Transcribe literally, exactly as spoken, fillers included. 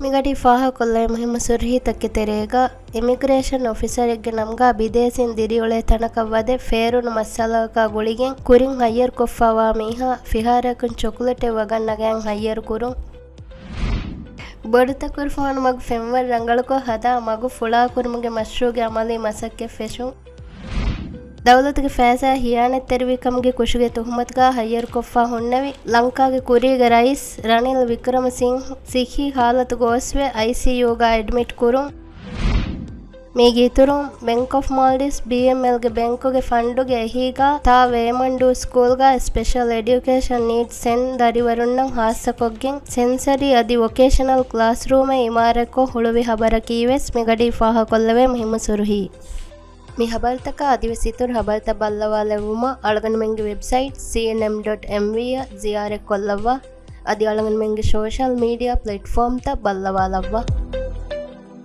މިގަޑީ ފާހަގަކޮށްލައި މުހިއްމު ސުރުހީތަކެއް ތެރޭގަ، އިމިގްރޭޝަން އޮފިސަރެއްގެ ނަމުގަ ބިދޭސީން ދިރިއުޅޭ ތަނަކަށް ވަދެ ފޭރުނު މައްސަލައަކާ ގުޅިގެން ކުރިން ހައްޔަރުކޮށްފައިވާ މީހާ ފިހާރައަކުން ޗޮކުލެޓެއް ވަގަށް ނަގައިން ހައްޔަރު ކުރުން. ބޮޑުތަކުރުފާނު މަގު ފެންވަރު ރަނގަޅުކޮށް ހަދާ މަގު ފުޅާކުރުމުގެ މަޝްރޫގެ އަމަލީ މަސައްކަތް ފެށުން. ދައުލަތުގެ ފައިސާ ހިޔާނެތްތެރިވިކަމުގެ ކުށުގެ ތުހުމަތުގަ ހައްޔަރުކޮށްފަ ހުންނެވި ލަންކާގެ ކުރީގެ ރައީސް ރަނިލް ވިކްރަމަސިންހް ސިއްހީ ހާލަތު ގޯސްވެ އައިސީޔޫގަ އެޑްމިޓް ކުރުން. މީގެ އިތުރުން، ބެންކް އޮފް މާލްޑިވްސް، ބީއެމްއެލްގެ ބެންކުގެ ފަންޑުގެ އެހީގަ ތާ ވޭމަންޑޫ ސްކޫލްގަ ސްޕެޝަލް އެޑިއުކޭޝަން ނީޑްސް އިން ދަރިވަރުންނަށް ހާއްސަކޮށްގެން ސެންސަރީ އަދި ވޮކޭޝަނަލް ކްލާސްރޫމެއް އިމާރާތްކޮށް ހުޅުވި ހަބަރަކީވެސް މިގަޑީ ފާހަގަކޮށްލެވޭ މުހިއްމު ސުރުހީ. މި ހަބަރުތަކާ އަދިވެސް އިތުރު ހަބަރުތައް ބައްލަވާލެއްވުމަށް އަޅުގަނޑުމެންގެ ވެބްސައިޓް ސީއެންއެމް ޑޮޓް އެމްވީ އަށް ޒިޔާރަތްކޮށްލައްވާ. އަދި އަޅުގަނޑުމެންގެ ސޯޝަލް މީޑިއާ ޕްލެޓްފޯމްތައް ބައްލަވާލައްވާ.